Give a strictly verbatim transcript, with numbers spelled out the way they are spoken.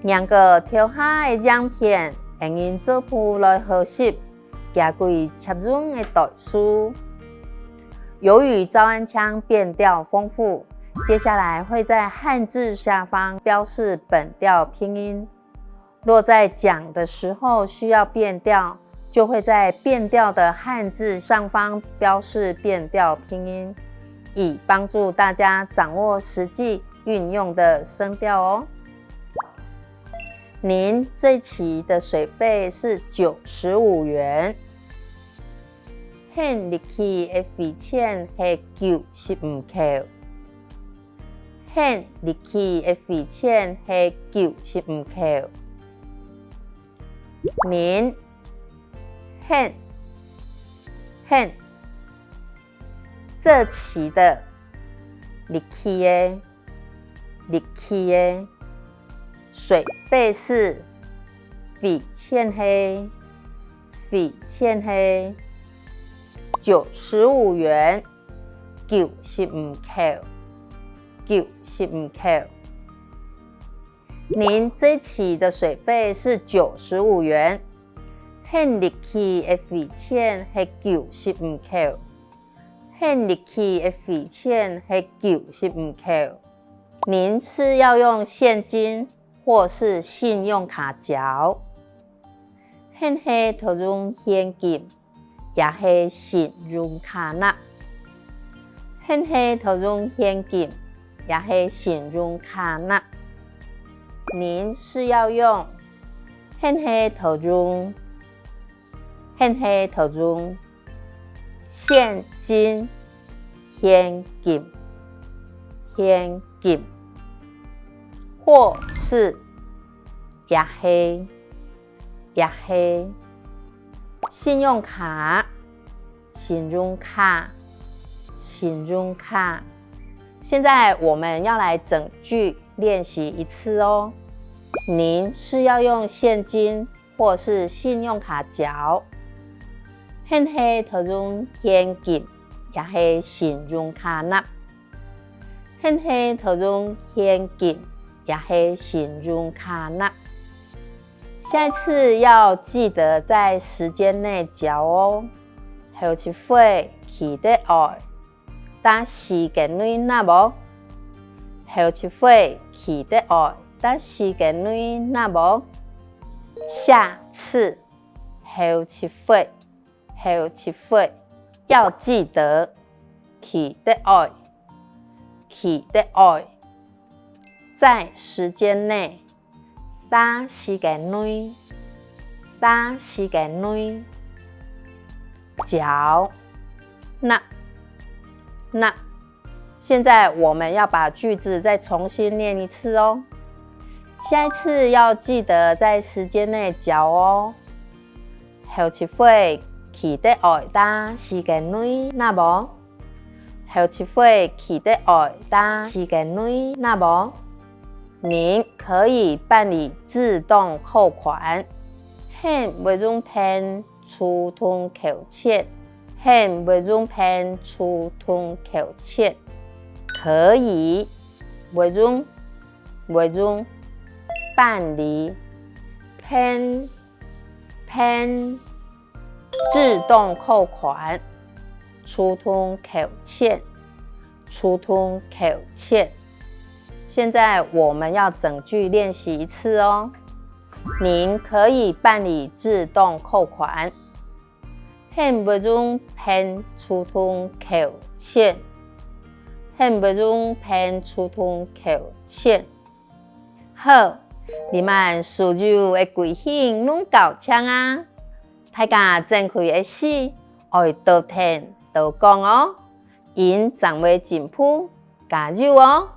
䀴過頭下个影片，𠊎人做伙來學習這幾隻用个代數。由於照按腔變調豐富，接下來會在漢字下方標示本調拼音。若在講的時候需要變調，就會在變調的漢字上方標示變調拼音，以幫助大家掌握實際運用的聲調哦。您這期的水費是九十五元。你這期个費錢係九十五箍。你這期个費錢係九十五箍。您，你，你，這期的，這期个，這期个，水費是，費錢係，費錢係，九十五元，九十五箍，九十五箍。您這期的水費是九十五元。你這期个費錢係九十五箍。你這期个費錢係九十五箍。您是要用現金或是信用卡繳？你係討用現金，也係信用卡納？你係討用現金，也係信用卡納？您是要用，你係討用，你係討用，現金，現金，現金，或是，也係，也係，信用卡，信用卡，信用卡。現在我們要來整句練習一次哦。您是要用現金或是信用卡繳？你係討用現金，也係信用卡納？你係討用現金，也係信用卡納？下次要記得在時間內繳哦。後一回記得愛 在時間內納哦。後一回記得愛在時間內納哦。下次，後一回，後一回，要記得，記得愛，記得愛，在時間內， 在時間內，在時間內。繳，納，納。現在我們要把句子再重新念一次哦。下一次要記得在時間內繳哦。後一回記得愛在時間內納哦。 後一回記得愛在時間內納哦。您可以辦理自動扣款，你會用辦自動扣錢，你會用辦自動扣錢。可以，會用，會用，辦理，辦，辦， 自動扣款，自動扣錢，自動扣錢。現在我們要整句練習一次哦。您可以辦理自動扣款。你會用辦自動扣錢，你會用辦自動扣錢。 好，這滿所有个句型攏教淨啊！大家整句个時，愛多聽多講哦，恁正會進步，加油哦！